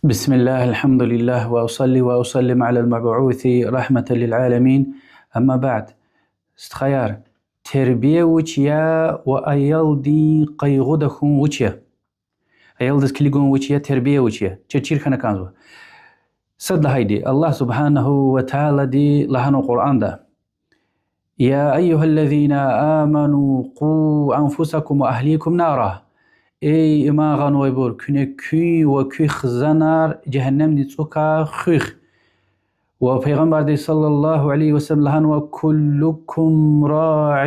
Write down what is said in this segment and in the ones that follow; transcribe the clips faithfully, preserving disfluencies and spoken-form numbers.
بسم الله، الحمد لله، وأصلي وأسلم على المبعوث رحمة للعالمين. أما بعد. Стхаяр, тербия вуч я ва аялдин къайгъуда хьун вуч я? Аялдиз килигун вуч я, тербия вуч я? Чаз чир хьана кӀанзава. Сад лагьайди, Аллагь سبحانه وتعالىди лагьанва Къуръанда: يا أيها الذين آمنوا قوا أنفسكم وأهليكم نارا. Эй иман гъанвайбур, куьне куьн ва куь хизанар жегьеннемдин цӀукай хуьх. Ва Пайгъамбарди صلى الله عليه وسلم лагьанва: كلكم راع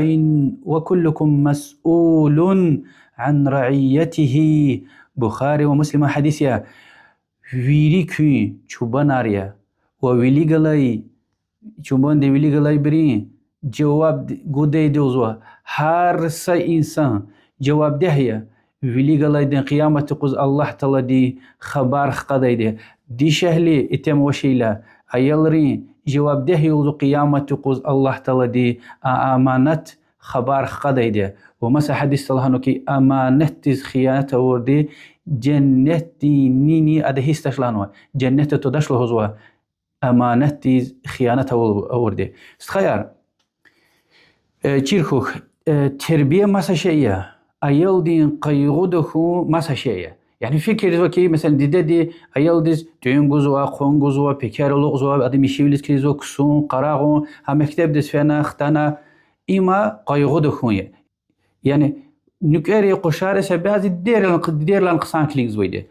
وكلكم مسؤول عن رعيته. Бухари ва Муслиман гьадис я. Вири куьн чубанар я ва вилик галай, чубанди вилик галайбурун жаваб гудайди я лугьузва. Гьар са инсан жавабдег я. Вилик галайдин къиямат юкъуз Аллагь Таалади хабар хкадайди я. Дишегьли итим авачирла, аялрин жавабдег я лугьузва къиямат юкъуз Аллагь Таалади, а аманат хабар хкадайди я. Ва маса гьадисда лагьанва хьи, аманатдиз хиянат авурди женнетдин нини ада гьиссдач лагьанва, женнетда твадач лугьузва, аманатдиз хиянат авур-, авурди. Стхаяр, э, чир хьухь, э, тербия маса шей я, аялдин къайгъуда хьун маса шей я. Яни фикирзава хьи, месела, дидеди аялдиз тӀуьн гузва, къван гузва, пекер алукӀзава, ада михьивилиз килигзава, ксун, къарагъун, гьа мектебдиз фена, хтана, има къайгъуда хьун я. Яни нуькӀвери, къушари са бязи дидейрилай, дидейрилай хъсан килигзавайди.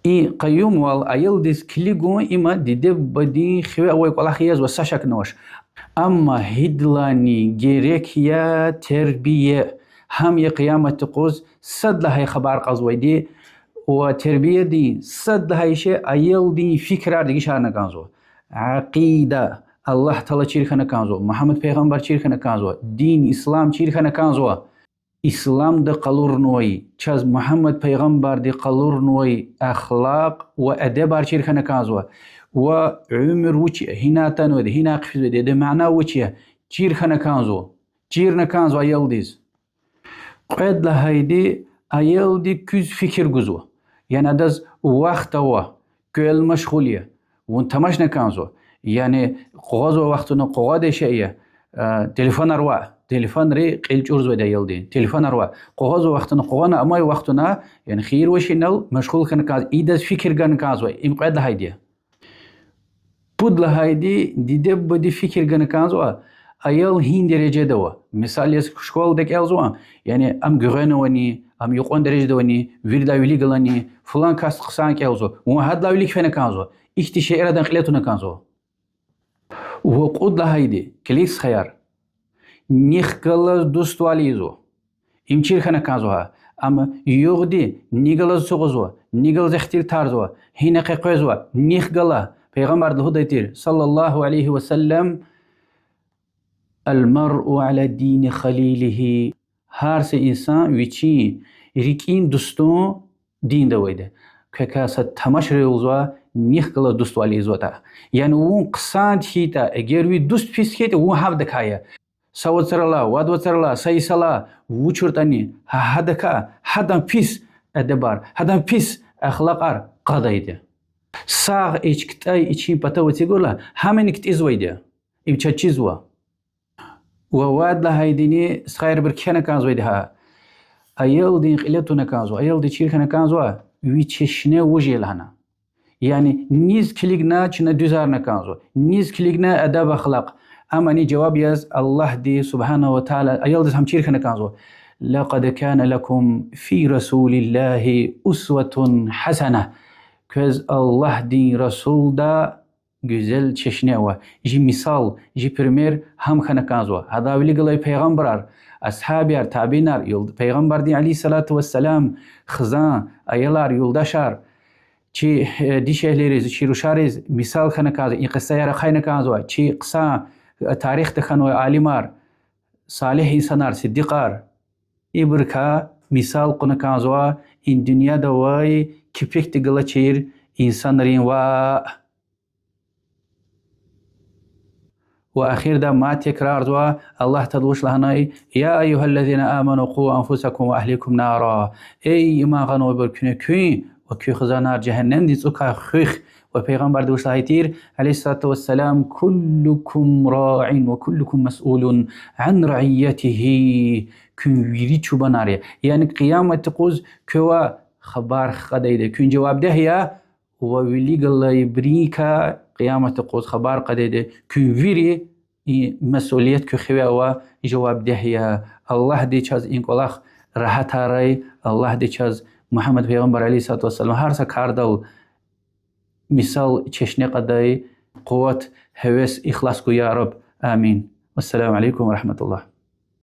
И къаюмвал аялдиз килигун има диде-бубадин хиве авай кӀвалах язва, са шакни авач. Амма гьидалайни герек я тербия, гьам я къиямат юкъуз сад лагьай хабар кьазвайди, ва тербиядин сад лагьай шей аялдин фикирар дегишарна кӀанзава. Акъида, Аллагь Таала чир хьана кӀанзава, Мугьаммад пайгъамбар чир хьана кӀанзава, дин ислам чир хьана кӀанзава. Исламда къалурнавай, чаз Мугьаммад пайгъамбарди къалурнавай ахлакь ва эдебар чир хьана кӀанзава. Ва уьмуьр вуч я, гьина атанвайди, гьина хъфизвайди, эдеб мана вуч я, чир хьана кӀанзава. Чирна кӀанзава аялдиз. Кьвед лагьайди, аялди куьз фикир гузва. Яни адаз вахт ава, квел машгъул я, вун тамашна кӀанзава. Яни къугъвазвай вахтунда къугъвадай шей я, а, телефонар ваъ, телефонри кьил чӀурзавайди аялдин, телефонар ваъ. Къугъвазвай вахтунда къугъвана, амай вахтунда, яни хийир авачирнал машгъул хьана кӀанзава, идаз фикир гана кӀанзава, им кьвед лагьайди я. Пуд лагьайди, диде-бубади фикир гана кӀанзава, аял гьи дережада ава. Мисал яз, школада кӀелзава, яни ам гуьгъуьна авани, ам юкьван дережада авани, вирида вилик галани, флан кас хъсан кӀелзава, вун гьадалай вилик фена кӀанзава. Ихьтин шейэр адан кьиле туна кӀанзава. Ва кьуд лагьайди, килиг, стхаяр, нихъ галаз дуствал ийизва. Им чир хьана кӀанзава гьа. Амма югъди ни галаз ацукьзава, ни галаз ихтилатарзава, гьина къекъвезва, нихъ гала. Пайгъамбарди лугьудай тир, صلى الله عليه وسلم: المرء على دين خليله. Гьар са инсан вичин рикӀин дустун динда авайди. Квекай сад тамашрай лугьузва, нихъ галаз дуствал ийизватӀа. Яни вун хъсанди хьайитӀа, эгер ви дуст пис хьайитӀа, вун гьадакай я. Са вацралай, вад вацралай, са йисалай вуч авуртӀани, гьа-, гьадакай, гьадан пис эдебар, гьадан пис ахлакьар кьадайди. Сагъ ич, ктӀай ичин патав эцигайла, гьамни ктӀизвайди я. Им чаз чизва. Ва вад лагьайдини, стхаяр, ибур кхьена кӀанзавайди гьа. Аялдин кьиле туна кӀанзава, аялдиз чир хьана кӀанзава, ви чешне вуж я лагьана. Яни низ килигна чна дуьзарна кӀанзава, низ килигна эдеб-ахлакь. Амни жаваб яз Аллагьди سبحانه وتعالى аялдиз гьам чир хьана кӀанзава: لقد كان لكم في رسول الله أسوة حسنة. Квез Аллагьдин расулда гуьзел чешне ава, чи мисал, чи пример гьам хьана кӀанзава. Гьадалай вилик галай пайгъамбарар, асгьабияр, табиинар, юл-, Пайгъамбардин عليه الصلاة والسلام хизан, аялар, юлдашар, чи, э, дишегьлийриз, чи рушариз мисал хьана кӀанзава, и кьиссаяр ахъайна кӀанзава, чи хъсан, э, тарихда хьанвай алимар, салигь инсанар, сиддикъар. Ибурукай мисал кьуна кӀанзава и дуьньяда авай кепекдихъ галачир инсанрин ваъ. Ва эхирда мад текрарзава, Аллагь Таалади вуч лагьанай: يا أيها الذين آمنوا قوا أنفسكم وأهليكم نارا. Эй иман гъанвайбур, куьне куьн ва куь хизанар жегьеннемдин цӀукай хуьх. Ва Пайгъамбарди вуч лагьай тир, عليه الصلاة والسلام: كلكم راع وكلكم مسؤول عن رعيته. Куьн вири чубанар я. Яни къиямат юкъуз квевай хабар кьадайди я. Куьн жавабдег я, ва вилик галайбурукай къиямат юкъуз хабар кьадайди я. Куьн вири и месъулият куь хиве ава, жавабдег я. Аллагьди чаз и кӀвалах регьятарай, Аллагьди чаз Мугьаммад пайгъамбар, عليه الصلاة والسلام, гьар са кардал мисал чешне кьадай, къуват, гьевес, ихлас гуй, я Раб. Амин. والسلام عليكم ورحمة الله.